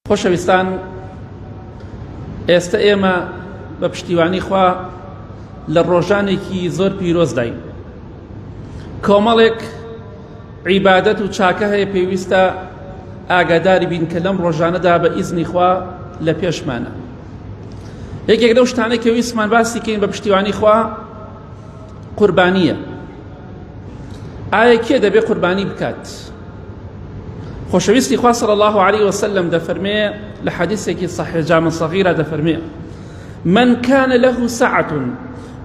خۆشەویستان ئێستە ئێمە بە پشتیوانی خوا لە ڕۆژانێکی زۆر پیرۆزداین کۆمەڵێک عیبادەت و چاکە هەیە پێویستە ئاگاداری بین کە لەم ڕۆژانەدا بە ئیزنی خوا لە پێشمانە یەکێک لەو شتانەی کە ویستمان باسی کەین بە پشتیوانی خوا قوربانیە ئایا کێ دەبێ قوربانی بکات خۆشەویستی خوا صلی الله عليه وسلم دەفەرمێ لە حەدیثێکی صحیح جامع صغیرە دەفەرمێ من كان له سعة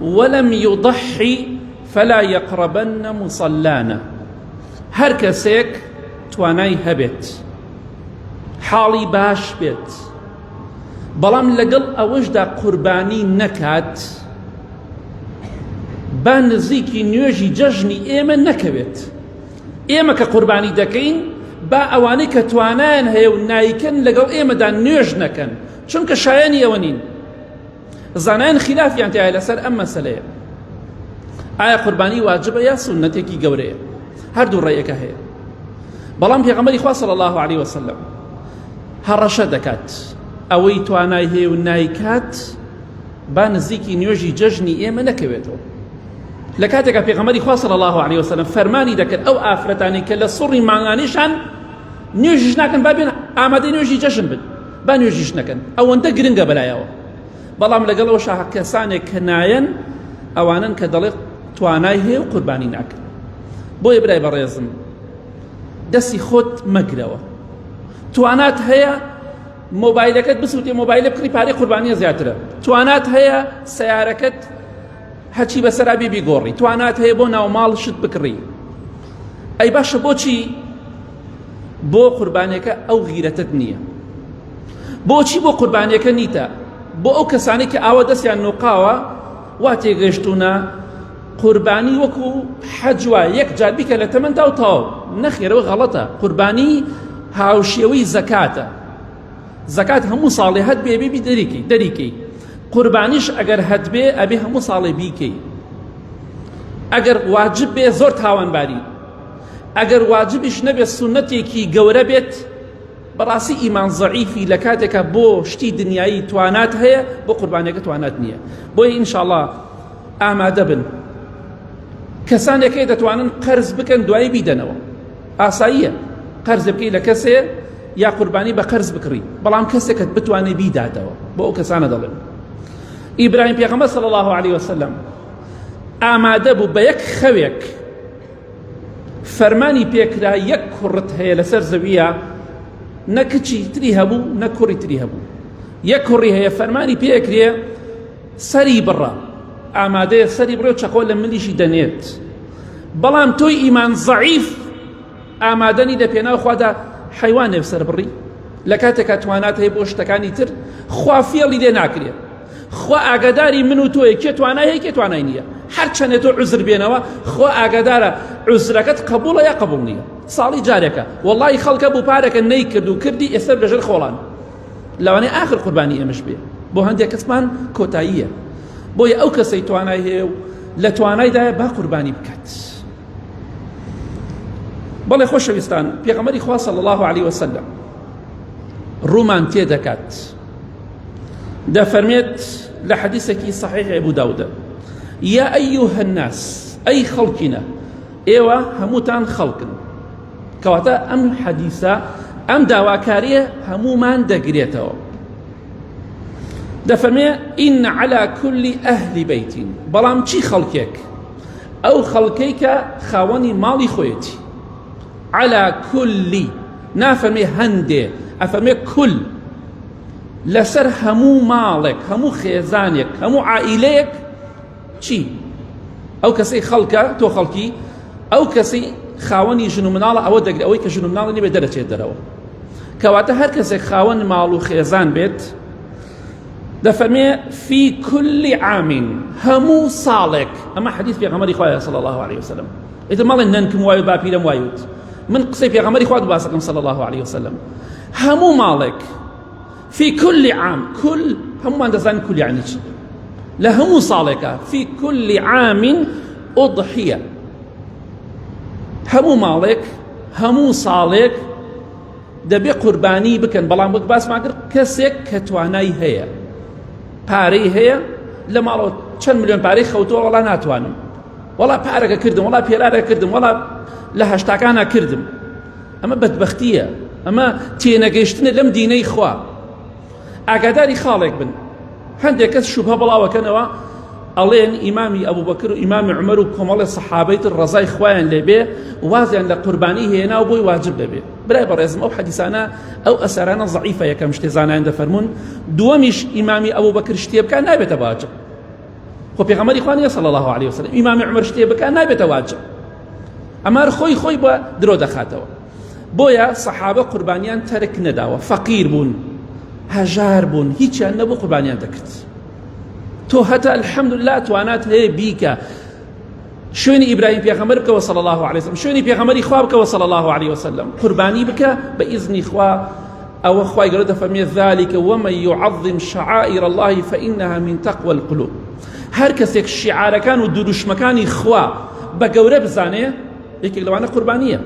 ولم يضحي فلا يقربن مصلانا هەر کەسێک توانای هەبێت حاڵی باش بێت بەڵام لەگەڵ ئەوەشدا قوربانی نەکات با نزیکی نوێژی جەژنی ئێمە نەکەوێت ئێمە کە قوربانی دەکەین با ئەوانەی کە توانایان هەیە و نایکەن لەگەڵ ئێمەدا نوێژ نەکەن چونکە شایەنی ئەوە نین زانایان خلافیان تایە لەسەر ئەم مەسەلەیە ئایا قوربانی واجبە یا سوننەتێکی گەورەیە هەردوو ڕێیەکە هەیە بەڵام پێغەمبەری خوا صلی الله علیه وسلم هەڕەشە دەکات ئەوەی توانای هەیە و نایکات با نزیکی نوێژی جەژنی ئێمە نەکەوێتەوە لە کاتێکا پێغەمبەری خوا صلی الله علیه وسلم فەرمانی دەکرد ئەو ئافرەتانی کە لە سوڕی مانگانیشان نوێژیش ناکەن با بێن ئامادەی نوێژی جەژن بن با نوێژیش نەکەن ئەوەندە گرنگە بەلایەوە بەڵام لەگەڵ ئەوە شاهە کەسانێک کە نایەن ئەوانن کە دەڵێ توانای هەیە و قوربانی ناکەن بۆیە برای بەڕێزم دەستی خۆت مەگرەوە توانات هەیە مۆبایلەکەت بسووتێ مۆبایلە بکڕی پارەی قوربانیە زیاترە توانات هەیە سیارەکەت هەچی بەسەرا بێ بیگۆڕی توانات هەیە بۆ ناوماڵ شت بکڕی ئەی باشە بۆچی بۆ قوربانیەکە ئەو غیرەتت نییە بۆچی بۆ قوربانیەکە نیتە بۆ ئەو کەسانی کە ئاوە دەستیان نوقاوە وا تێگەشتونە قوربانی وەکو حەج وایە یەک جار بیکە لە تەمەندا و تەواو نەخێرەوە غەڵەتە قوربانی هاوشێوەی زەکاتە زەکات هەموو ساڵێ هەت بێ بێ دەریکەی دەریکەی قوربانیش ئەگەر هەت بێ ئەبێ هەموو ساڵێ بیکەی ئەگەر واجب بێ زۆر تاوانباری ئەگەر واجبیش نەبێت سونەتێکی گەورە بێت بەڕاستی ئیمان زەعیفی لە کاتێکا بۆ شتی دنیایی توانات هەیە بۆ قوربانیەکە توانات نییە بۆیە ئینشاءڵا ئامادە بن کەسانێک هەیە دەتوانن قەرز بکەن دوایی بیدەنەوە ئاساییە قەرز بکەی لە کەسێ یا قوربانی بە قەرز بکڕی بەڵام کەسێکت بتوانێت بیداتەوە بۆ ئەو کەسانە دەڵێن ئیبراهیم پێغەمبەر صلی الله علیه وسلم ئامادە بوو بە یەک خەوێک فەرمانی پێکرا یەک کوڕت هەیە لەسەر زەویە نە کچی تری هەبوو نە کوڕی تری هەبوو یەک کوڕی هەیە فەرمانی پێکرێ سەری بڕە ئامادەیە سەری بڕێ و چەقۆ لە ملیشی دەنێت بەڵام تۆی ئیمان زەعیف ئامادەنی لە پێناو خوادا حیوانێ سەر بڕی لە کاتێکا توانات هەیە بۆ شتەکانی تر خوا فێڵی لێ ناکرێت خوا ئاگاداری من و تۆیە کێ توانای هەیە کێ توانای نییە هەرچەندێ تۆ عوزر بێنەوە خوا ئاگادارە عوزرەکەت قبوڵە یا قبوڵ نییە ساڵی جارێکە وەڵی خەڵکە بوو پارەکە نەیکرد و کردی ئێستا لەژێر خۆڵان لەوانەیە ئاخر قوربانی ئێمەش بێ بۆ هەندێک کەسمان کۆتاییە بۆیە ئەو کەسەی توانای هەیە و لە توانایدایە با قوربانی بکات بەڵێ خۆشەویستان پێغەمبەری خوا صلی الله علیه وسلم ڕوومان تێ دەکات دەفەرمێت لە حەدیسێکی صحیح ئەبو داودە یا ئەیها الناس ئەی خەڵکینە ئێوە هەمووتان خەڵکن کەواتە ئەم حەدیسە ئەم داواکاریە هەمومان دەگرێتەوە دەفەرمێ ئین على كل ئەهلی بەیتین بەڵام چی خەڵکێک ئەو خەڵکەی کە خاوەنی ماڵی خۆیەتی على كل نافەرمێ هەندێ ئەفەرمێ کل لەسەر هەموو ماڵێک هەموو خێزانێک هەموو عائیلەیەک چی ئەو کەسەی خەڵکە تۆ خەڵکی ئەو کەسەی خاوەنی ژن و مناڵە ئەوە دەگرێت ئەوەی کە ژن و مناڵی نەبێت دەرەچێت دەرەوە کەواتە هەر کەسێک خاوەن ماڵ و خێزان بێت دەفەرمێ فی كل عام هەموو ساڵێک ئەمە حەدیث پێغەمبەری خوایە صلی الله علیه وسلم ئیتر مەڵێن نەنکم وایە باپیرەم وایوت من قسەی پێغەمبەری خوا باسەکەم صلی الله علیه وسلم هەموو ماڵێک فی كل عام كل هەمومان دەزانین كل یعنی چی لە هەموو ساڵێکە فی كل عام ئوضحیە هەموو ماڵێک هەموو ساڵێک. دەبێ قوربانی بکەن بەڵام وەک باسمان کرد کەسێک کە توانای هەیە پارەی هەیە لە ماڵەوە چەند ملیۆن پارەی خەوتووە وەڵا ناتوانم وەڵا پارەکە کردم وەڵا پێرارە کردم وەڵا لە هەشتاکانە کردم ئەمە بەدبەختیە ئەمە تێنەگەیشتنە لەم دینەی خوا ئاگاداری خاڵێک بن هەندێک کەس شوبهە بڵاوەکەنەوە ئەڵێن ئیمامی ئەبوبەکر و ئیمامی عومەر و کۆمەڵی سەحابەی تر ڕەزای خوایان لێبێ وازیان لە قوربانی هێنا و بۆی واجب دەبێ برای بەڕێزم ئەو حەدیسانە ئەو ئەسەرانە زەعیفە یەکەم شتێ زانایان دەفەرموون دووەمیش ئیمامی ئەبوبەکر شتێ بکا نابێتە واجب خۆ پێغەمبەری خوا نییە صلی الله علیه وسلم ئیمامی عومەر شتێ بکا نابێتە واجب ئەمار خۆی خۆی بە درۆ دەخاتەوە بۆیە سەحابە قوربانیان تەرک نەداوە فەقیر بوون هەژار بوون هیچیان نەبوو قوربانیان دەکرد تۆ هەتا الحمدلله توانات هەیە بیکە شوێنی ئیبراهیم پێغەمبەر بکەوە صلی الله علیه وسلم شوێنی پێغەمبەری خوا بکەوە صلی الله علیه وسلم قوربانی بکە بە ئیزنی خوا ئەوە خوای گەورە دەفەرمێ ذلك ومن يعظم شعائر الله فإنها من تقوى القلوب هەر کەسێک شیعارەکان و دروشمەکانی خوا بە گەورە بزانێ یەکێک لەوانە قوربانیە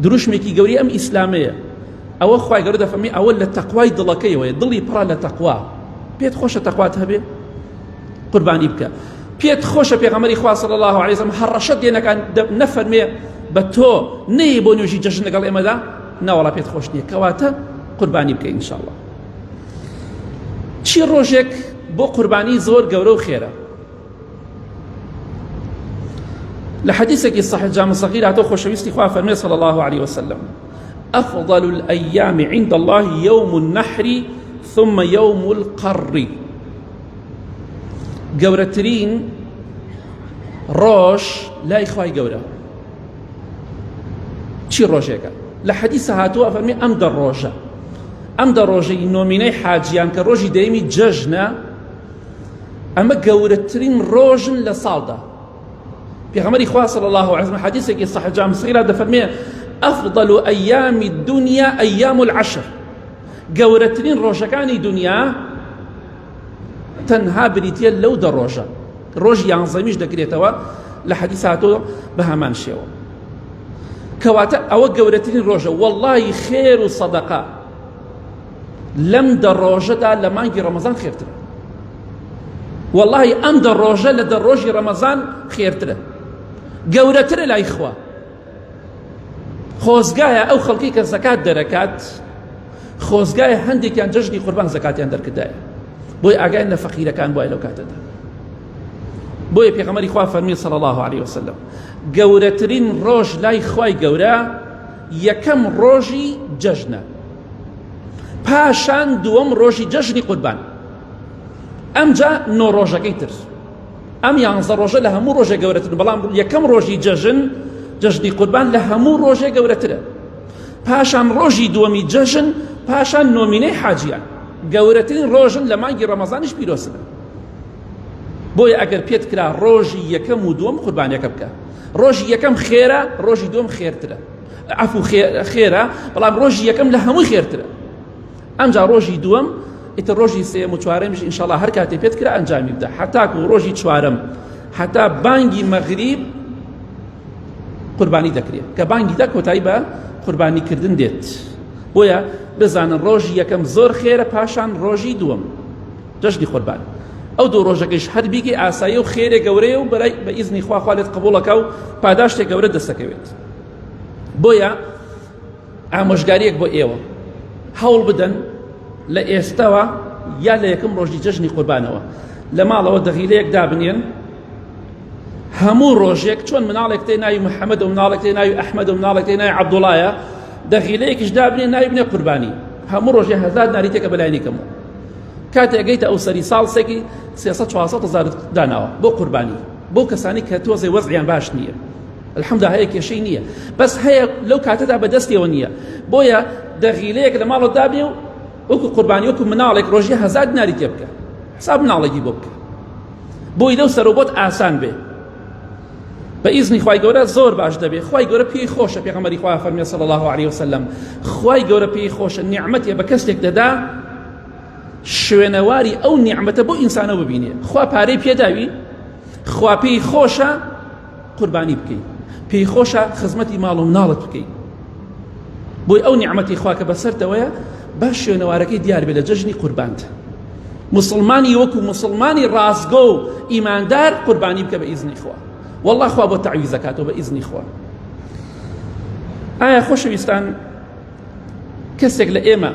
دروشمێکی گەوری ئەم ئیسلامەیە ئەوە خوای گەورە دەفەرمی ئەوە لە تەقوای دڵەکەیەوەیە دڵی پڕە لە تەقوا پێت خۆشە تەقوات هەبێ قوربانی بکە پێت خۆشە پێغەمبەری خوا صلی الله علیه وسلم هەڕەشە دێنەکان نەفەرمێ بە تۆ نەیە بۆ نوێژی جەژن لەگەڵ ئێمەدا ناوەڵا پێت خۆش نییە کەواتە قوربانی بکە ئینشاءاللە چی ڕۆژێک بۆ قوربانی زۆر گەورە و خێرە لە حەدیثێکی صحیح جامع صغیر هاتۆ خۆشەویستی خوا فەرمێ صلی الله علیه وسلم أفضل الأيام عند الله يوم النحر ثم يوم القر گەورەترین ڕۆژ لای خوای گەورە چی ڕۆژێکە لە حەدیسە هاتووە فەرمی ئەم دە ڕۆژە ئەم دە ڕۆژەی نۆمینەی حاجیان کە ڕۆژی دەیمی جەژنە ئەمە گەورەترین ڕۆژن لە ساڵدا پێغەمبەری خوا صلی الله علیه وسلم حدیثێکی صحیح جامع صغیرا دەفەرمێ أفضل أيام الدنيا أيام العشر گەورەترین ڕۆژەکانی دنیا تەنها بریتە لەو دە ڕۆژە ڕۆژ یانزەمیش دەکرێتەوە لە حەدیث هاتۆ بە هەمان شێوە کەواتە ئەوە گەورەترین ڕۆژە واللهی خێر و سەدەقە لەم دە ڕۆژەدا لە مانگی ڕەمەزان خێرترە واللهی ئەم دە ڕۆژە لە دە ڕۆژی ڕەمەزان خێرترە گەورەترە لای خوا خۆزگایە ئەو خەڵکی کە زەکات دەرەکات خۆزگایە هەندێکیان جەژنی قوربان زەکاتیان دەرکردایە بۆی ئاگایان لە فەقیرەکان بووە لەو کاتەدا بۆیە پێغەمبەری خوا فەرمی صلی الله علیه وسلم گەورەترین ڕۆژ لای خوای گەورە یەکەم ڕۆژی جەژنە پاشان دووەم ڕۆژی جەژنی قوربان ئەمجا نۆ ڕۆژەکەی تر ئەم یانزە ڕۆژە لە هەموو ڕۆژێک گەورەترن بەڵام یەکەم ڕۆژی جەژن جەژنی قوربان لە هەموو ڕۆژێک گەورەترە پاشان ڕۆژی دووەمی جەژن پاشان نۆمینەی حاجیان گەورەترین ڕۆژن لە مانگی ڕەمەزانیش پیرۆزترن بۆیە ئەگەر پێت کرا ڕۆژی یەکەم و دووەم قوربانیەکە بکە ڕۆژی یەکەم خێرە ڕۆژی دووەم خێرترە عفو خێرە بەڵام ڕۆژی یەکەم لە هەمووی خێرترە ئەمجا ڕۆژی دووەم ئیتر ڕۆژی سێم و چوارەمیش ئینشاءاللە هەر کاتێ پێت کرا ئەنجامی بدە حتاکو ڕۆژی چوارەم حتا بانگی مەغریب قوربانی دەکرێت کە بانگی دا کۆتایی بە قوربانی کردن دێت بۆیە بزانن ڕۆژی یەکەم زۆر خێرە پاشان ڕۆژی دووەم جەژنی قوربان ئەو دوو ڕۆژەکەیش هەر بیگەی ئاسایی و خێرێ گەورەیە و بەرای بە ئیزنی خوا خوا لێت قبوڵەکە و پاداشتێک گەورە دەستەکەوێت بۆیە ئامۆژگاریەک بۆ ئێوە هەوڵ بدەن لە ئێستەوە یا لە یەکەم ڕۆژی جەژنی قوربانەوە لە ماڵەوە دەغیلەیەک دابنێن هەموو ڕۆژێک چۆن مناڵێک تێ ناوی محەممەد و مناڵێک تێ ناوی ئەحمەد و مناڵێک تێ ناوی عەبدوڵایە دەغیلەیەکیش دابنێ ناوی بنێ قوربانی هەموو ڕۆژێ هەزار دیناری تێکە بەلایانی کەمەوە کاتێ ئەگەیتە ئەو سەری ساڵ سێکی 300 400 هزار داناوە بۆ قوربانی بۆ کەسانی کە تۆزێ وەزعیان باش نییە الحمد هەیە کێشەی نییە بەس هەیە لەو کاتەدا بەدەستیەوە نییە بۆیە دەغیلەیەک لە ماڵەوە دابنێ و وەکو قوربانی وەکو مناڵێک ڕۆژی هەزار دیناری تێ بکە حساب مناڵێکی بۆ بکە بۆی لەو سەرەوە بۆت ئاسان بێ بە ئیزنی خوای گەورە زۆر باش دەبێ خوای گەورە پێی خۆشە پێغەمبەری خوا فەرمی صلی الله علیه وسلم خوای گەورە پێی خۆشە نیعمەتێ بە کەسێک دەدا شوێنەواری ئەو نیعمەتە بۆ ئینسانە ببینێ خوا پارەی پێداوی خوا پێی خۆشە قوربانی بکەی پێی خۆشە خزمەتی ماڵ و مناڵت بکەی. بۆی ئەو نیعمەتی خوا کە بەسەرتەوەیە با شوێنەوارەکەی دیار بێ لە جەژنی قوربانت مسلمانی وەکو مسلمانی ڕاستگۆ و ئیماندار قوربانی بکە بە ئیزنی خوا والله خوا بۆ تەعویزەکاتەوە بە ئیزنی خوا ئایا خۆشەویستان کەسێک لە ئێمە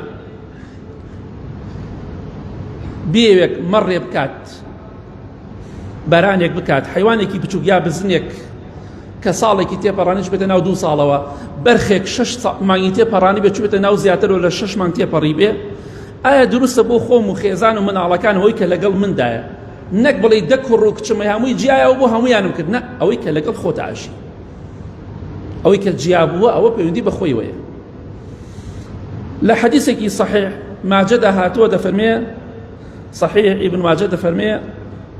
بێوێک مەڕێ بکات بەرانێک بکات حیوانێکی بچوک یا بزنێک کە ساڵێکی تێپەڕانی چبێتە ناو دوو ساڵەوە بەرخێک شش مانگی تێپەڕانی بێ چبێتە ناو زیاتر و لە شش مانگ تێپەڕی بێ ئایا دروستە بۆ خۆم و خێزان و مناڵەکان هۆی کە لەگەڵ مندایە نەک بڵێ دە کوڕ و کچم هەمووی جیایەوە بۆ هەمویانم کرد نە ئەوەی کە لەگەڵ خۆت ئاژی ئەوەی کە جیا بووە ئەوە پەیوەندی بە خۆیوەیە لە حەدیثێکی صحیح ماجەدا هاتووە دەفەرمێ صحیح ابن ماجە دەفەرمێ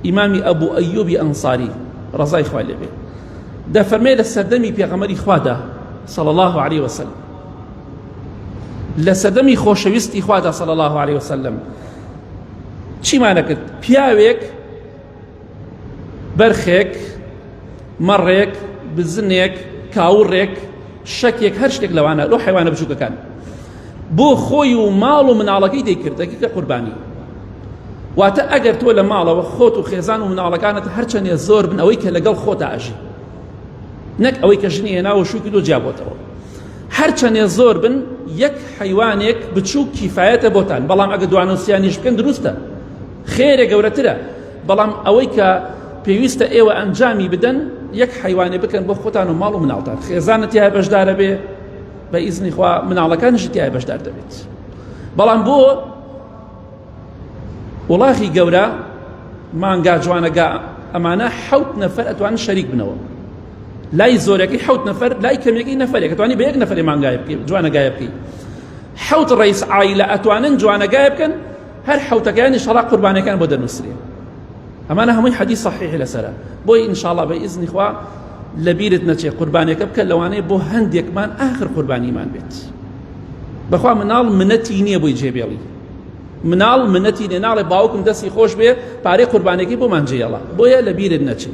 ئیمامی ئەبوو ئەیوبی ئەنصاری ڕەزای خوای لێبێ دەفەرمێ لە سەردەمی پێغەمبەری خوادا صلی الله عليه وسلم لە سەردەمی خۆشەویستی خوادا صلی الله عليه وسلم چیمانە کرد پیاوێک بەرخێک مەڕێک بزنێک کاوڕێک شەکێک هەر شتێک لەوانە لەو حیوانە بچووکەکان بۆ خۆی و ماڵ و مناڵەکەی دەیکرد دەکردە قوربانی واتە ئەگەر تۆ لە ماڵەوە خۆت و خێزان و مناڵەکانت هەرچەندێ زۆر بن ئەوەی کە لەگەڵ خۆتا ئەژی نەک ئەوەی کە ژنی هێناوە شووی کردو جیابۆتەوە هەرچەندێ زۆر بن یەک حیوانێک بچووک کیفایەتە بۆتان بەڵام ئەگە دوانۆسیانیش بکەن دروستە خێرێ گەورەترە بەڵام ئەوەی کە پێویستە ئێوە ئەنجامی بدەن یەک حیوانێ بکەن بۆ خۆتان و ماڵ و مناڵتان خێزانت تیا بەشدارە بێ بە ئیزنی خوا مناڵەکانیشی تیا بەشدار دەبێت بەڵام بۆ وڵاخی گەورە مانگا جوانەگا ئەمانە حەوت نەفەر ئەتوانن شەریک بنەوە لای زۆرەکەی حەوت نەفەر لای کەمێکی نەفەرێک ئەتوانی بە یەک نەفەری مانگای بکەی جوانەگایە بکەی حەوت ڕئیس عایلە ئەتوانن جوانەگایە بکەن هەر حەوتەکەیان ئینشاڵا قوربانەکان بۆ دەنووسرێ ئەمانە هەمووی حەدیث صحیح لەسەرە بۆی ئینشاڵا بە ئیزنی خوا لەبیرت نەچێ قوربانەکە بکە لەوانەیە بۆ هەندێکمان ئاخر قوربانیمان بێت بەخوا مناڵ منەتی نییە بۆی جێبێڵی مناڵ منەتی نیە ناڵێ باوکم دەستی خۆش بێ پارەی قوربانەکەی بۆمان جێڵە بۆیە لەبیرت نەچێ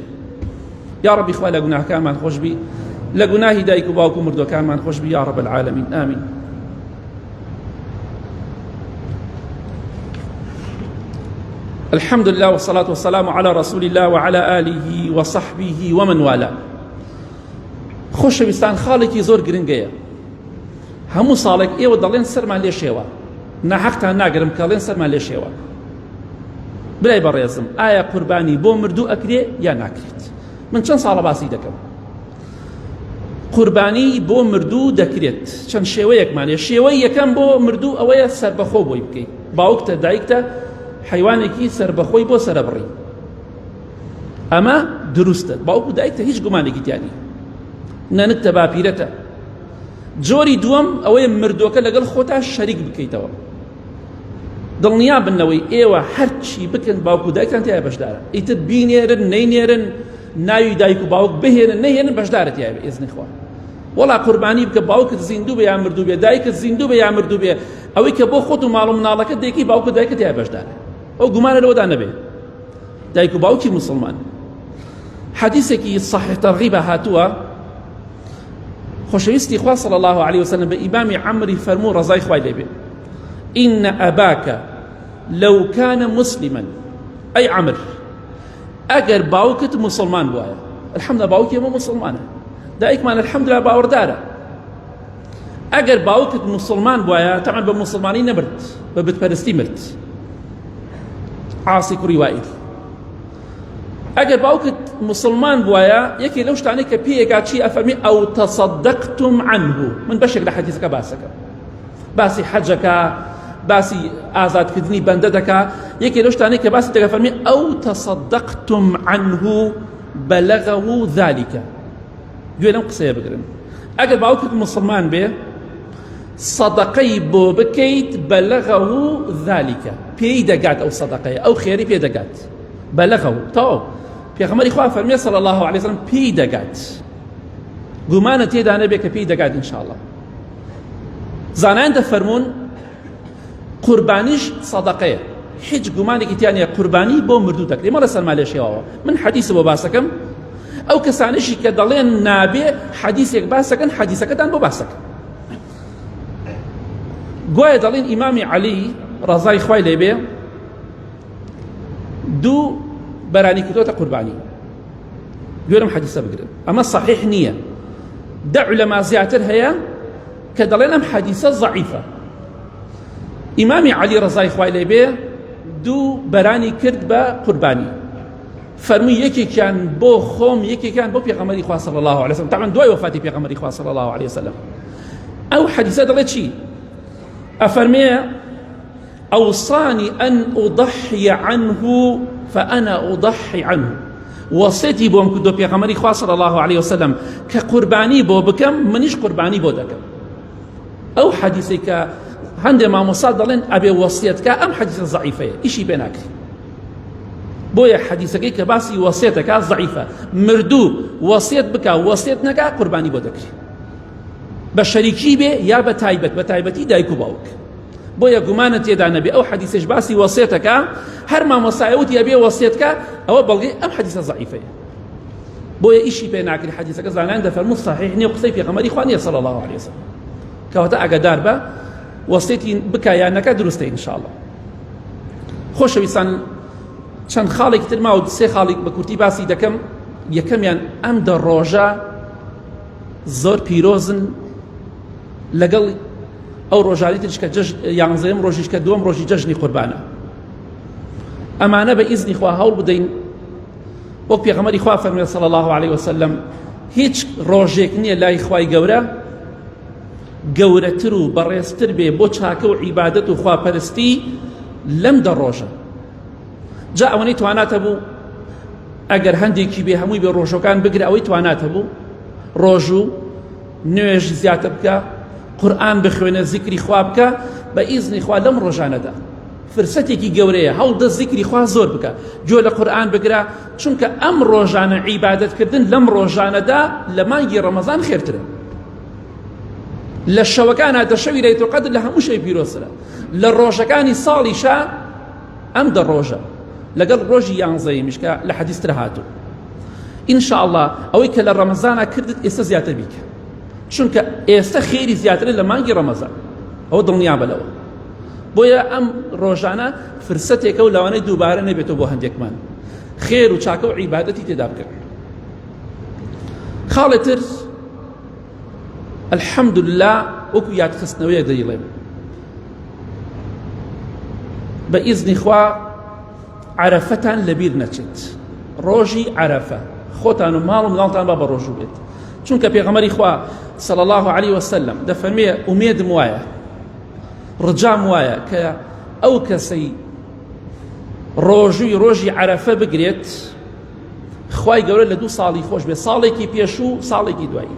یا ربی خوا لە گوناهەکانمان خۆش بی لە گوناهی دایک و باوک و مردوەکانمان خۆش بی یا رب العالمین آمین الحمد لله والصلاة والسلام على رسول الله وعلى آله وصحبه ومن والاه خۆشەویستان خاڵێکی زۆر گرنگەیە هەموو ساڵێک ئێوە دەڵێن سەرمان لێ شێوە ناحەقتان ناگرم کەڵێن سەرمان لێ شێوە برای بەڕێزم ئایا قوربانی بۆ مردوو ئەکرێ یا ناکرێت من چەند ساڵە باسی دەکەم قوربانی بۆ مردوو دەکرێت چەند شێوەیەکمانێ شێوەی یەکەم بۆ مردوو ئەوەیە سربەخۆ بۆی بکەیت باوکتە دایکتە حیوانێکی سربەخۆی بۆ سەرەبڕی ئەمە دروستە باوکو دایکتە هیچ گومانێکی تیانی نەنکتە باپیرەتە جۆری دووەم ئەوەیە مردووەکە لەگەڵ خۆتا شەریک بکەیتەوە دڵنیا بن لەوەی ئێوە هەرچی بکەن باوک و دایکتان تیا بەشدارە ئیتر بینێرن نەینێرن ناوی دایک و باوک بهێنن نەهێنن بەشدارە تیا بێ ئێزنی خوا وەڵا قوربانی بکە باوکت زیندوو بێ یا مردوو بێ دایکت زیندوو بێ یا مردوو بێ ئەوەی کە بۆ خۆت و ماڵ و مناڵەکە دێکی باوک و دایکت تیا بەشدارە ئەو گومانە لەوەدا نەبێ دایک و باوکی مسلمان حەدیثێکی صحیح تەرغیبە هاتووە خۆشەویستی خوا صلی الله علیه وسلم بە ئیمامی عەمری فەرموو ڕەزای خوای لێبێ إن أباك لو كان مسلما أي عمر ئەگەر باوکت مسلمان بواە الحمد باوکی ئێمە مسلمانە دایکمان الحمدلله باوەڕدارە ئەگەر باوکت مسلمان بواە تەعن بە مسلمانی نەبرد بە بتپەرستی مرد عاصی کوڕی وائیل ئەگەر باوکت مسلمان بواە یەکێ لەو شتانەی کە پێیەکا چی ئەفەرمی ئەو تەسەدەقتم عنه من بەشێک لە حەدیثەکە باسەکەم باسی حەجەکە باسی ئازادکردنی بەندە دەکا یەکێ لەو شتانەی کە باسی دەکا فەرمی ئەو تەسەدەقتم عنه بەلەغه ذلك گوێ لەم قسەیە بگرن ئەگەر باوکت مسلمان بێ سەدەقەی بۆ بکەیت بەلەغه ذلك پێی دەگات ئەو سەدەقەیە ئەو خێری پێ دەگات بەلەغه تەواو پێغەمبەری خوا فەرمی صلی الله علیه وسلم پێی دەگات گومانە تێدا نەبێ کە پێی دەگات ان شاء الله زانایان دەفەرموون قوربانیش سەدەقەیە هیچ گومانێکی تیا نییە قوربانی بۆ مردوو دەکرێت مەڵێ سەرما لێ شێواوە من حەدیث بۆ باسەکەم ئەو کەسانیشی کە دەڵێن نابێ حەدیثێک باسەکەن حەدیثەکەتان بۆ باسەکەن. گوایە دەڵێن ئیمامی عەلی ڕەزای خوای لێبێ دوو بەرانی کردۆتە قوربانی گوێرم حەدیسە بگرن ئەمە صحیح نییە دە علەما زیاتر هەیە کە دەڵێن ئەم حەدیسە زەعیفە ئیمامی عەلی ڕەزای خوای لێبێ دوو بەرانی کرد بە قوربانی فەرمووی یەکێکیان بۆ خۆم یەکێکیان بۆ پێغەمبەری خوا صلی الله علیه وسلم طبعا دوای وفاتی پێغەمبەری خوا صلی الله علیه وسلم ئەو حەدیسە دەڵێ چی ئەفەرمێ أوصاني أن أضحي عنه فأنا أضحي عنه وەسێتی بۆم کردو پێغەمبەری خوا صلی الله علیه وسلم کە قوربانی بۆ بکەم منیش قوربانی بۆ دەکەم ئەو حەدیسەی کە هەندێ مامۆستا دەڵێن ئەبێ وەسیەت کە ئەم حەدیسە زەعیفەیە ئیشی پێ ناکرێ بۆیە حەدیسەکەی کە باسی وەسیەتەکە زەعیفە مردوو وەسیەت بکا وەسیەت نەکا قوربانی بۆ دەکرێ بە شەریکی بێ یا بە تایبەت بە تایبەتی دایک و باوک بۆیە گومانە تێدا نەبێ ئەو حەدیسەش باسی وەسیەتەکە هەر مامۆستایە وتی ئەبێ وەسیەتکە ئەوە بەڵگەی ئەم حەدیسە زەعیفەیە بۆیە ئیشی پێ ناکرێ حەدیسەکە زانایان دەفەرموو صحیح نییە و قسەی پێغەمبەری خوا نییە صلی الله علیه وسلم کەواتە ئاگادار بە وەسیەتی بکە یان نەکە دروستە ان شاء الله خۆشەویستان چەند خاڵێکی تر ماوە سێ خاڵێک بە کورتی باسی دەکەم یەکەمیان ئەم دە ڕۆژە زۆر پیرۆزن لەگەڵ ئەو ڕۆژانی ترش کە جەژ یانزەیەم ڕۆژیش کە دووەم ڕۆژی جەژنی قوربانە ئەمانە بە ئیزنی خوا هەوڵ بدەین وەک پێغەمبەری خوا فەرمووی صلی الله علیه وسلم هیچ ڕۆژێک نییە لای خوای گەورە گەورەتر و بەڕێزتر بێ بۆ چاکە و عیبادەت و خواپەرستی لەم دە ڕۆژە جا ئەوەنەی توانات هەبوو ئەگەر هەندێکی بێ هەمووی بێ ڕۆژەکان بگرە ئەوەی توانات هەبوو ڕۆژ و نوێژ زیاتر بکە قورآن بخوێنە زیکری خوا بکە بە ئیزنی خوا لەم ڕۆژانەدا فرسەتێکی گەورەیە هەوڵدە زیکری خوا زۆر بکە گوێ لە قورئان بگرە چونکە ئەم ڕۆژانە عیبادەتکردن لەم ڕۆژانەدا لە مانگی ڕەمەزان خێرترە لە شەوەکان هاتە شەوی لەیلەت القەدر لە هەموو شەوی پیرۆزترە لە ڕۆژەکانی ساڵیشا ئەم دە ڕۆژە لەگەڵ ڕۆژی یانزەیەمیش کە لە حەدیث تر هاتوو ئینشاءاللە ئەوەی کە لە ڕەمەزانا کردت ئێستا زیاتر بیکە چونکە ئێستا خێری زیاترە لە مانگی ڕەمەزان ئەوە دڵنیابە لەوە بۆیە ئەم ڕۆژانە فرسەتێکە و لەوانەیە دووبارە نەبێتەوە بۆ هەندێکمان خێر و چاکە و عیبادەتی تێدا بکەن خاڵێ تر الحەمدلله وەکو یادخستنەوەیە دەیڵێم بە ئیزنی خوا عەرەفەتان لەبیر نەچێت ڕۆژی عەرەفە خۆتان و ماڵ و مناڵتان با بە ڕۆژوو بێت چونکە پێغەمبەری خوا صلی الله علیه وسلم دەفەرمێ ئومێدم وایە ڕجام وایە کە ئەو کەسەی ڕۆژووی ڕۆژی عەرەفە بگرێت خوای گەورە لە دوو ساڵی خۆش بێت ساڵێکی پێشوو ساڵێکی دوایی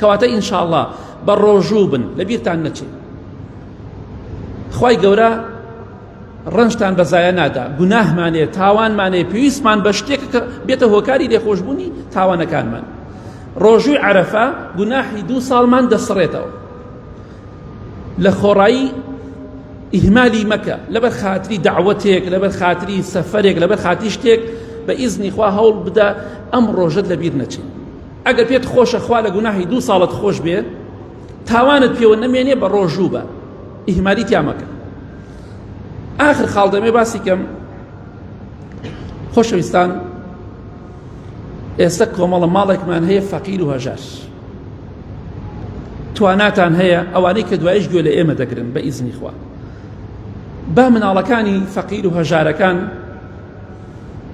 کەواتە ئینشاءاللە بە ڕۆژوو بن لەبیرتان نەچێت خوای گەورە ڕەنجتان بە زایە نادا گوناهمانێ تاوانمانێ پێویستمان بە شتێک کە بێتە هۆکاری لێخۆشبوونی تاوانەکانمان ڕۆژووی عەرەفە گوناحی دوو ساڵمان دەسڕێتەوە لە خۆڕایی ئیهمالی مەکە لەبەر خاتری داوەتێک لەبەر خاتری سەفەرێک لەبەر خاتری شتێک بە ئیزنی خوا هەوڵ بدە ئەم ڕۆژەت لەبیر نەچێت ئەگەر پێت خۆشە خوا لە گوناهی دوو ساڵت خۆش بێ تاوانت پێوە نەمێنێ بە ڕۆژوو بە ئیهمالی تیا مەکە ئاخر خاڵ دەمێ باسی کەم خۆشەویستان ئێستا کۆمەڵە ماڵێکمان هەیە فەقیر و هەژار تواناتان هەیە ئەوانەی کە دوایش گوێ لە ئێمە دەگرن بە ئیزنی خوا با مناڵەکانی فەقیر و هەژارەکان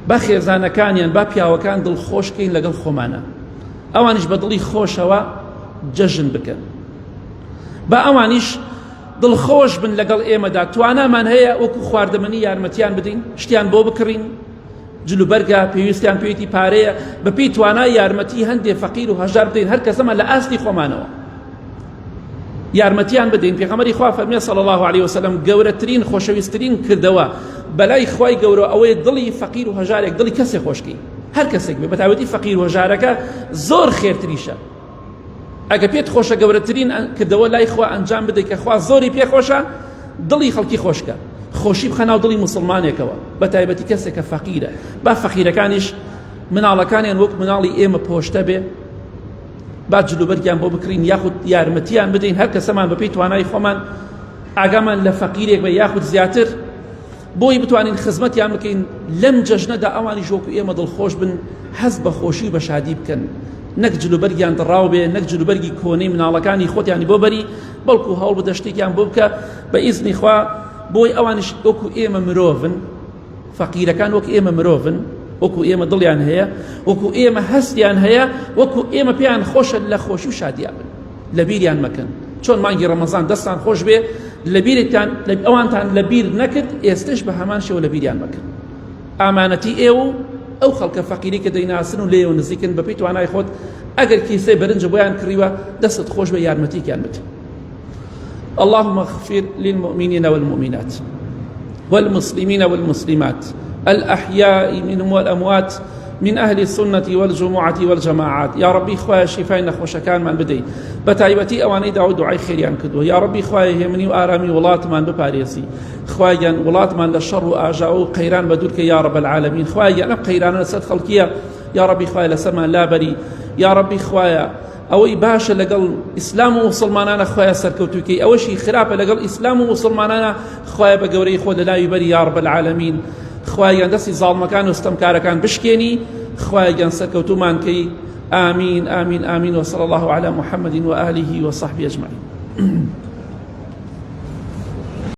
با خێزانەکانیان با پیاوەکان دڵخۆشکەین لەگەڵ خۆمانە ئەوانیش بە دڵی خۆشەوە جەژن بکەن با ئەوانیش دڵخۆش بن لەگەڵ ئێمەدا توانامان هەیە وەکو خواردەمەنی یارمەتیان بدەین شتیان بۆ بکڕین جلوبەرگە پێویستیان پێیتی پارەیە بەپێی توانای یارمەتی هەندێ فەقیر و هەژار بدەین هەر کەسەمان لە ئاستی خۆمانەوە یارمەتیان بدەین پێغەمبەری خوا فەرمی صلی الله علیه وسلم گەورەترین خۆشەویستترین کردەوە بەلای خوای گەورە ئەوەیە دڵی فەقیر و هەژارێک دڵی کەسێک خۆشکی هەر کەسێک بێ بەتایبەتی فەقیر و هەژارەکە زۆر خێرتریشە ئەگە پێت خۆشە گەورەترین کردەوە لای خوا ئەنجام بدەیت کە خوا زۆری پێ خۆشە دڵی خەڵکی خۆشکە خۆشی بخە ناو دڵی مسلمانێکەوە بە تایبەتی کەسێک کە فەقیرە با فەقیرەکانیش مناڵەکانیان وەک مناڵی ئێمە پۆشتە بێ با جلوبەرگیان بۆ بکڕین یاخود یارمەتیان بدەین هەر کەسەمان بەپێی توانای خۆمان. ئاگامان لە فەقیرێک بە یاخود زیاتر بۆی بتوانین خزمەتیان بکەین لەم جەژنەدا ئەوانیش وەکو ئێمە دڵخۆش بن هەست بە خۆشی و بە شادی بکەن نەک جلوبەرگیان دڕاو بێ نەک جلوبەرگی کۆنەی مناڵەکانی خۆتیانی بۆ بەری بەڵکو هەوڵ بدە شتێکیان بۆ بکە بە ئیزنی خوا بۆی ئەوانیش وەکو ئێمە مرۆڤن فەقیرەکان وەک ئێمە مرۆڤن وەکو ئێمە دڵیان هەیە وەکو ئێمە هەستیان هەیە وەکو ئێمە پێیان خۆشە لە خۆشی و شادیا بن لەبیریان مەکەن چۆن مانگی ڕەمەزان دەستان خۆش بێ لەبیرتان ئەوانتان لەبیر نەکرد ئێستش بە هەمان شێوە لەبیریان مەکەن ئامانەتی ئێوە و ئەو خەڵکە فەقیری کە دەیناسن و لێیەوە نزیکن بەپێی توانای خۆت ئەگەر کیسەی برنج بۆیان کڕیوە دەستت خۆش بە یارمەتیکیان بدە اللهم اغفر للمؤمنين والمؤمنات والمسلمين والمسلمات الأحياء منهم والأموات من أهل السنة والجمعة والجماعات يا ربي خوایە شیفای نەخۆشەکانمان بدەیت بە تایبەتی ئەوانەی داوای دوعای خێریان کردووە یا ربی خوایە هێمنی و ئارامی وڵاتمان بپارێزی خوایان وڵاتمان لە شەڕ و ئاژاوە و قەیران بە دوورکە یا رب العالمین خوایان ئەم قەیرانە لەسەر خەڵکیە یا ربی خوایە لەسەرمان لابەری یا ربی خوایە ئەوەی باشە لەگەڵ ئیسلام و موسڵمانانە خوایە سەرکەوتووکەی ئەوەشی خراپە لەگەڵ ئیسلام و موسڵمانانە خوایە بە گەورەی خۆ لەلاوی بەری یا رب العالمین خوایە گیان دەستی زاڵمەکان و ستەمکارەکان بشکێنی خوایە گیان سەرکەوتوومان کەی آمین آمین آمین وصلى الله على محمد وآله وصحبه أجمعين.